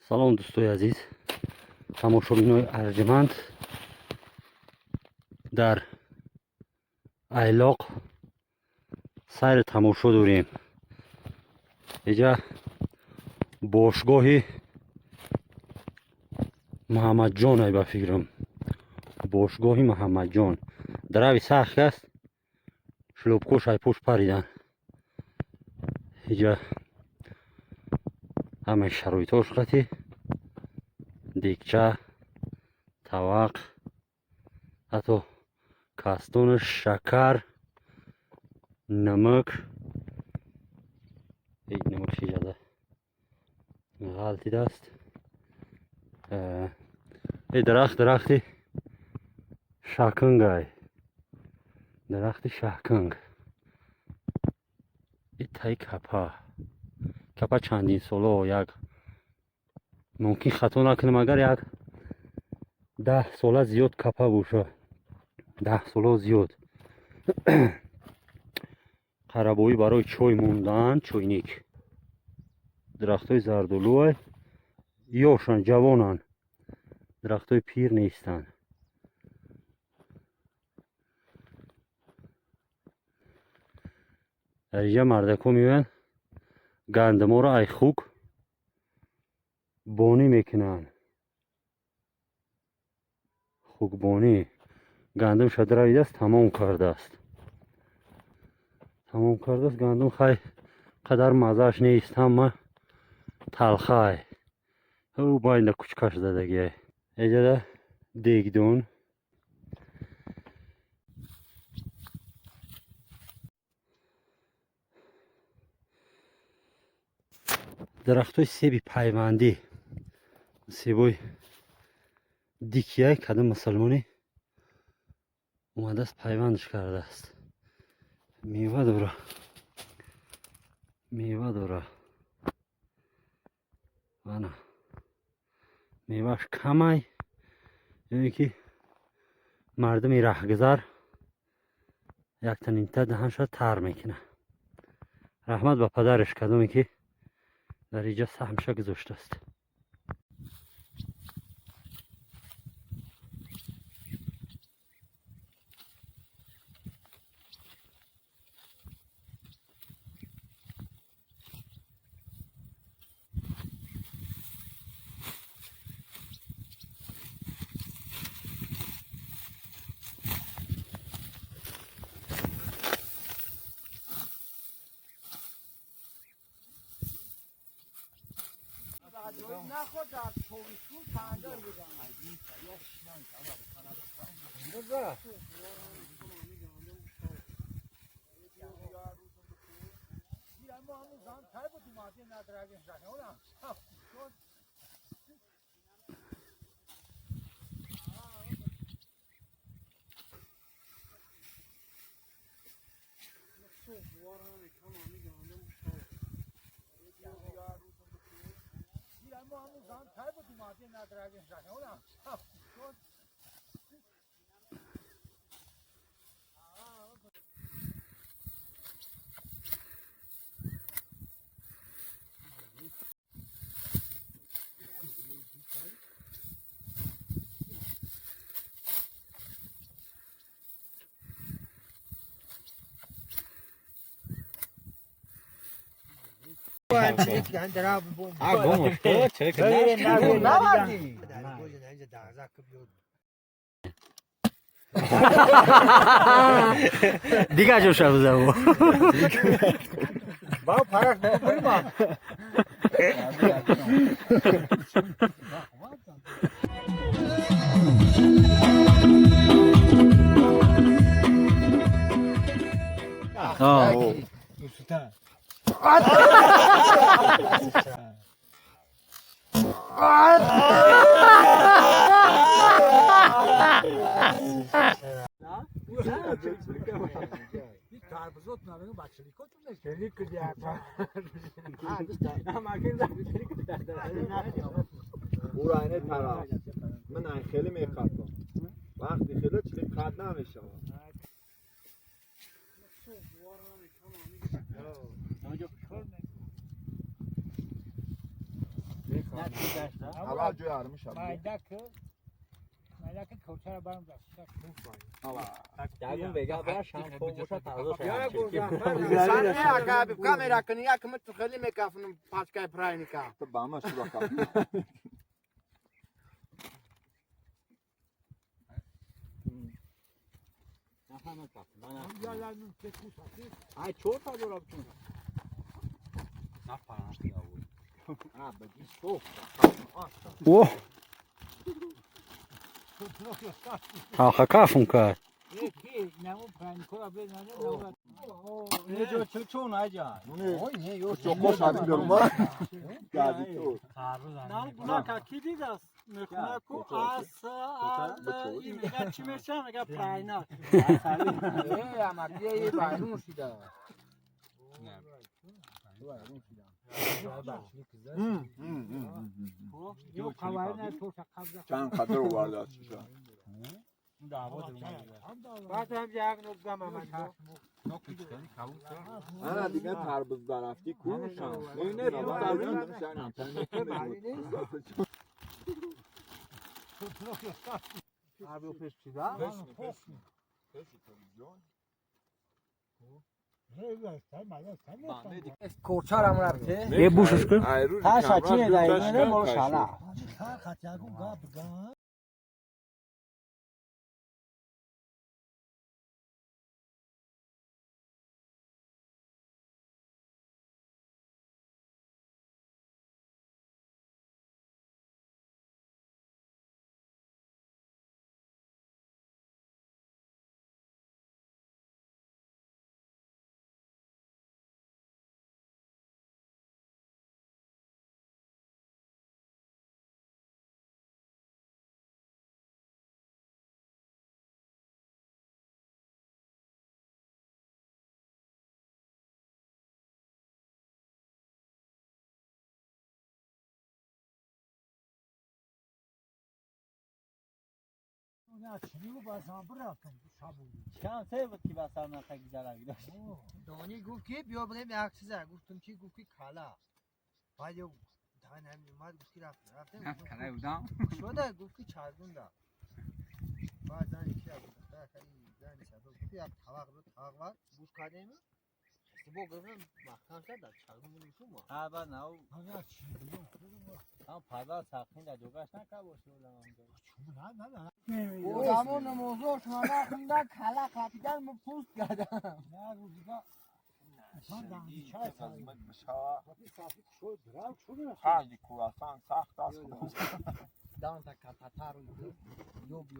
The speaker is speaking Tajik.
Салом, дӯстои азиз, тамошобинои арҷманд. Дар Айлоқ сайру тамошо дорем. Иҷа бошгоҳи Муҳаммадҷон ай, ба фикрам, бошгоҳи Муҳаммадҷон. Дарави сахт аст, шлёпкош айпош паридан. Иҷа ҳамаи шароитҳош қати дегча, тавақ, ҳатто кастонаш, шакар, намак. Намак шижада ғалтидааст. Э, дарахт, дарахти шакангай, дарахти шаканг. Итаи капа, капа чандин соло, як, мумкин хато накунам, агар як 10 сола зиёд капа боша, 10 соло зиёд. Қарабоӣ барои чой мондаанд, чойник. Дарахтҳои зардолуай, ёшанд, ҷавонанд, дарахтҳои пир нестанд. Дар инҷа мардако меоянд, гандуморо ай хук бонӣ мекунанд, хукбонӣ. Гандум шадравидааст, тамом кардааст, тамом кардааст гандум. Хай, қадар маззааш нест, ҳама талхай. Ӯ байнда кучкаш задагиай. Эҷада дегдон. Дарахтҳои себи пайвандӣ, себои дикияй, кадом мусалмонӣ омадааст, пайвандш кардааст. Мева дора, мева дора. Ана, мевааш камай, ё ки мардуми раҳгузар якта нимта даҳанша тар мекунад. Раҳмат ба падараш, кадоме ки дар инҷа саҳмша гузоштааст. نخور در چوبیسون پنجاه بزن. Дигар ҷоша бизаво. Ба параш бибурма. او اینه طرف من این خیلی میخوام وقتی خیلی چلی قد نمیشه. Аввал ҷои армиша. Майдаки курчара барам даст. Ягон бега бара шампун боша тазо Шан камера кни як мит хеле мекафнум пачкай прайника. Ту ба ма шуба каф. Ай чор та дора бутун. О! Талха кафун кард. Чанд қадр овардааст чиша. Ана дига тарбуз дарафти кушам. Не Корчарам рафте. Е бушаш кун. Таша чине дай не мол шала. Донӣ гуфт ки биё бирем як чиза. Гуфтум чи гуфт ки кала. Баъд ё даҳан ҳамин омад гуфт ки рафтем. Рафтем. Шода гуфт ки чаргунда. Баъд зани ки зани садо гуфт як тавақ буд, тавақ бар гӯш кардем. Бо гирифтем маҳкам шуд дар чаргун будем шумо. Ҳа ба нав. Ҳам падар сақин дар ҷогаш нака боши Одамо намозош мана хунда кала қапидан мо пуст кардам. Хеле кӯрасан сахт аст. Дан та кататару ё биё.